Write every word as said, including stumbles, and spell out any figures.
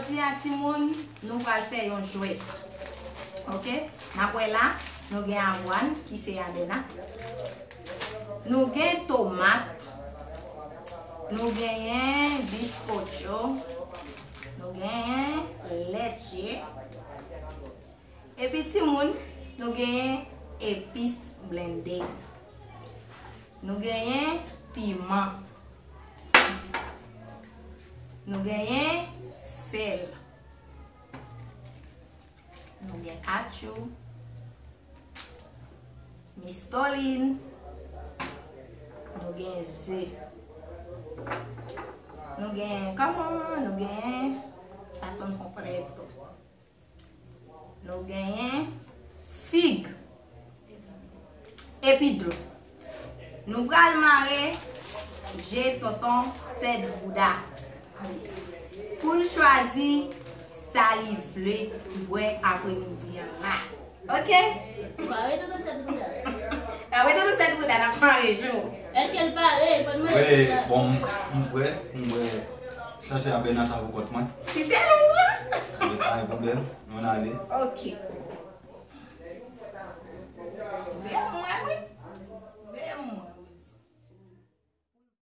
Jodi a, timoun, nou pral fè yon jwèt. Oke? N ap wè la, nou gen avwàn, ki se abèna. Nou gen tomat. Nou genyen biskotyo. Nou genyen lètye. Epi timoun, nou genyen epis blende. Nou genyen piman. Nou genyen sèl. Nou gen katchou. Mistolin. Nou gen ze. Nou gen, kòman? Nou gen, sa sonn konprèt tou. Nou genyen fig. Epi dlo. Nou pral mare je tonton Sèt Bouda pou l chwazi sa li vle bwè apremidi an la. Oke? Ou pare tonton Sèt Bouda? Apre tonton Sèt Bouda, n ap mare jou. Èske l pare? Fò n mande Wi, l pare. Bon, m, m prè, m prè. Chache abèna sa pou kont mwen. Si se nou pran. Ebyen, pa gen pwoblèm. Nou ale. Oke.